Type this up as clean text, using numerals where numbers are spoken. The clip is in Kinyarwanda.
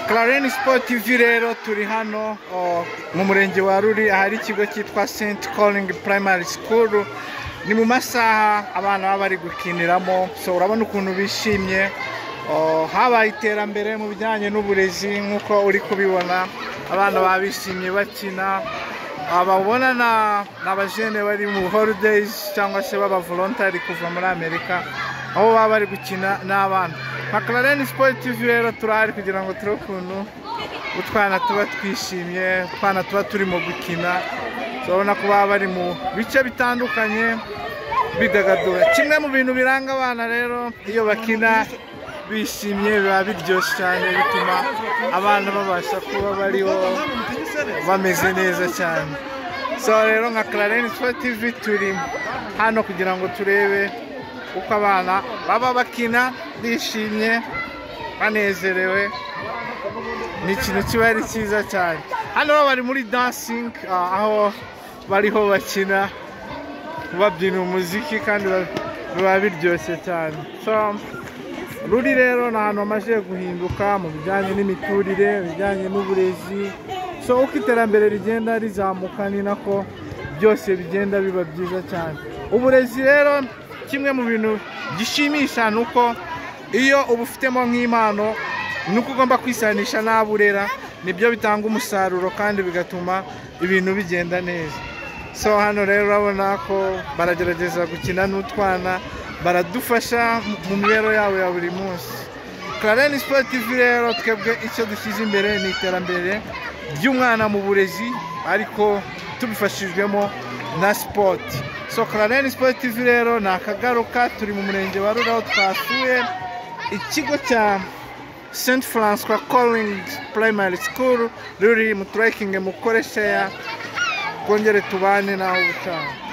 Clarene Sport TV rero turi hano mu murenge wa Ruli, ahari ikigo cyitwa St Calling Primary School. Ni mu masaha abana baba bari gukiniramo, so urabona ukuntu bishimye. Habaye iterambere mu bijyanye n'uburezi nk'uko uri kubibona, abana baba bishimye bakina. Ababona ni abajene bari mu holidays cyangwa se baba voluntary kuva muri Amerika, aho baba bari gukina n'abana. Nka Clarene Sport TV rero turahari kugira ngo turebe ukuntu utwana tuba twishimye, utwana tuba turimo gukina. Turabona ko baba bari mu bice bitandukanye bidagadura. Kimwe mu bintu biranga abana rero, iyo bakina bishimye biba biryoshye cyane, bituma abana babasha kuba bariho bameze neza cyane. So rero nka Clarene Sport TV turi hano kugira ngo turebe uko abana baba bakina bishimye banezerewe. Ni ikintu kiba ari cyiza cyane. Hano bari muri dancing, aho bariho bakina babyina umuziki kandi biba biryoshye cyane. So Ruli rero ni ahantu hamaze guhinduka mu bijyanye n'imiturire, bijyanye n'uburezi. So uko iterambere rigenda rizamuka ni nako byose bigenda biba byiza cyane. Uburezi rero kimwe mu bintu gishimisha ni uko iyo uba ufitemo nk'impano, ni uko ugomba kwisanisha n'abo urera, nibyo bitanga umusaruro kandi bigatuma ibintu bigenda neza. So hano rero urabona ko baragerageza gukina n'utwana, baradufasha mu mibereho yabo ya buri munsi. Clarene Sport TV rero twebwe icyo dushyize imbere ni iterambere ry'umwana mu burezi, ariko tubifashijwemo na sport. So Clarene Sport TV rero ni akagaruka, turi mu murenge wa Ruli aho twasuye ikigo cya St Francois Calling Primary School. Ruri muturayikinge, mukore share, twongere tubane naho ubutaha.